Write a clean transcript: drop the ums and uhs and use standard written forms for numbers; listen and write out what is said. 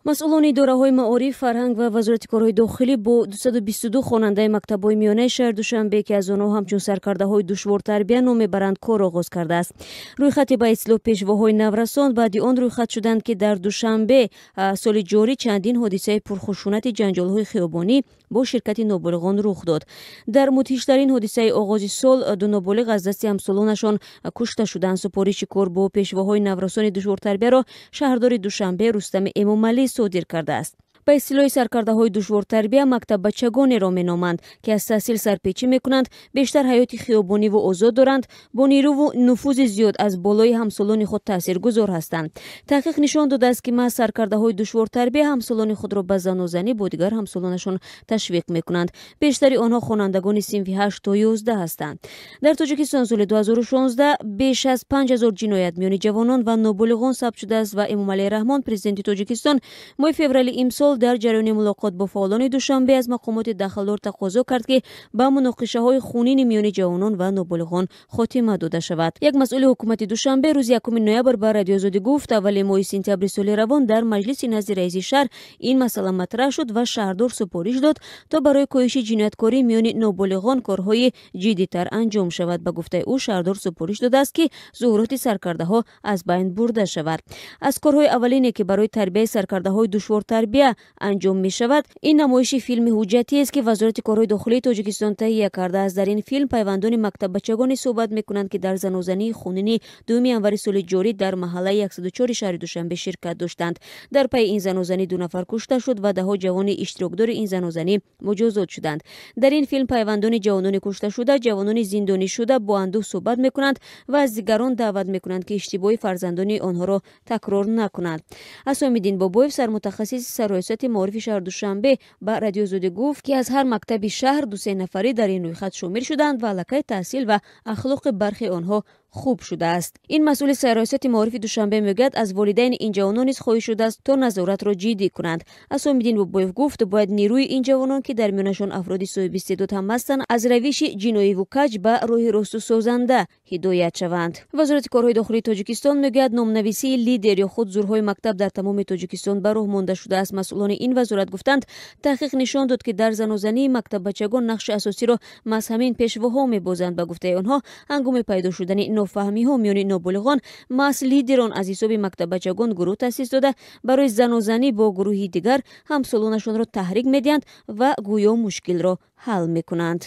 Масъулони идораҳои маориф, фарҳанг ва Вазорати корҳои дохилӣ бо 222 хонандаи мактабҳои миёнаи шаҳри Душанбе, ки аз онҳо ҳамчун саркардаҳои душвортарбия ном мебаранд, кор оғоз кардааст. Рӯйхати ба истилоҳ пешвоҳои наврасон баъди он рӯйхат шуданд, ки дар Душанбе соли ҷорӣ чандин ҳодисаи пурхушунати ҷанҷолҳои хиёбонӣ бо ширкати ноболиғон рух дод. Дар мудҳиштарин ҳодисаи оғози сол ду ноболиғ аз дасти ҳамсолонашон кушта шуданд. Супориши кор бо пешвоҳои наврасони душвортарбияро шаҳрдори Душанбе Рустами Эмомалӣ содир кардааст. Ба истилоҳи саркардаҳои душвортарбия мактаббачагонеро меноманд, ки аз таҳсил сарпечӣ мекунанд, бештар ҳаёти хиёбониву озод доранд, бо нерӯву нуфузи зиёд аз болои ҳамсолони худ таъсиргузор ҳастанд. Таҳқиқ нишон додааст, ки маҳз саркардаҳои душвортарбия ҳамсолони худро ба занозанӣ бо дигар ҳамсолонашон ташвиқ мекунанд. Бештари онҳо хонандагони синфи 8 то 11 ҳастанд. Дар Тоҷикистон соли 2016 беш аз 5000 ҷиноят миёни ҷавонон ва ноболиғон сабт шудааст ва Эмомалӣ Раҳмон, президенти Тоҷикистон, моҳи феврали имсол дар ҷараёни мулоқот бо фаъолони Душанбе аз мақомоти дахлдор тақозо кард, ки ба муноқишаҳои хунини миёни ҷавонон ва ноболиғон хотима дода шавад. Як масъули ҳукумати Душанбе рӯзи 1 ноябр ба Радиои Озодӣ гуфт, аввали моҳи сентябри соли равон дар маҷлиси назди раиси шаҳр ин масъала матраҳ шуд ва шаҳрдор супориш дод, то барои коҳиши ҷинояткорӣ миёни ноболиғон корҳои ҷиддитар анҷом шавад. Ба гуфтаи ӯ, шаҳрдор супориш додааст, ки зуҳуроти саркардаҳо аз байн бурда шавад. Аз корҳои аввалине, ки барои тарбияи саркардаҳои душвортарбия анҷом мешавад, ин намоиши филми ҳуҷҷатиест, ки Вазорати корҳои дохилии Тоҷикистон таҳия кардааст. Дар ин филм пайвандони мактаббачагоне суҳбат мекунанд, ки дар занозании хунини 2 январи соли ҷорӣ дар маҳаллаи 104 шаҳри Душанбе ширкат доштанд. Дар пайи ин занозанӣ ду нафар кушта шуд ва даҳҳо ҷавони иштирокдори ин занозанӣ муҷозот шуданд. Дар ин филм пайвандони ҷавонони кушташуда, ҷавонони зиндонишуда бо андӯҳ суҳбат мекунанд ва аз дигарон даъват мекунанд, ки иштибоҳи фарзандони онҳоро такрор накунанд. Асомиддин Бобоев, сармутахассиси сарраёсати маорифи шаҳри Душанбе, ба Радиои Озодӣ гуфт, ки аз ҳар мактаби шаҳр ду-се нафарӣ дар ин рӯйхат шомил шуданд ва аллакай таҳсил ва ахлоқи бархи онҳо хуб шудааст. Ин масъули сарраёсати маорифи Душанбе мегӯяд, аз волидайни ин ҷавонон низ хоҳиш шудааст, то назоратро ҷиддӣ кунанд. Асомиддин Бобоев гуфт, бояд нерӯи ин ҷавонон, ки дар миёнашон афроди соҳиби истеъдод ҳам ҳастанд, аз равиши ҷиноиву каҷ ба роҳи росту созанда ҳидоят шаванд. Вазорати корҳои дохилии Тоҷикистон мегӯяд, номнависии лидер ё худ зурҳои мактаб дар тамоми Тоҷикистон ба роҳ монда шудааст. Масъулони ин вазорат гуфтанд, таҳқиқ нишон дод, ки дар занозании мактаббачагон нақши асосиро маҳз ҳамин пешвоҳо мебозанд. Ба гуфтаи онҳо, ҳангоми пайдо шудани нофаҳмиҳо миёни ноболиғон маҳз лидерон аз ҳисоби мактаббачагон гурӯҳ таъсис дода, барои занозанӣ бо гурӯҳи дигар ҳамсолонашонро таҳрик медиҳанд ва гӯё мушкилро ҳал мекунанд.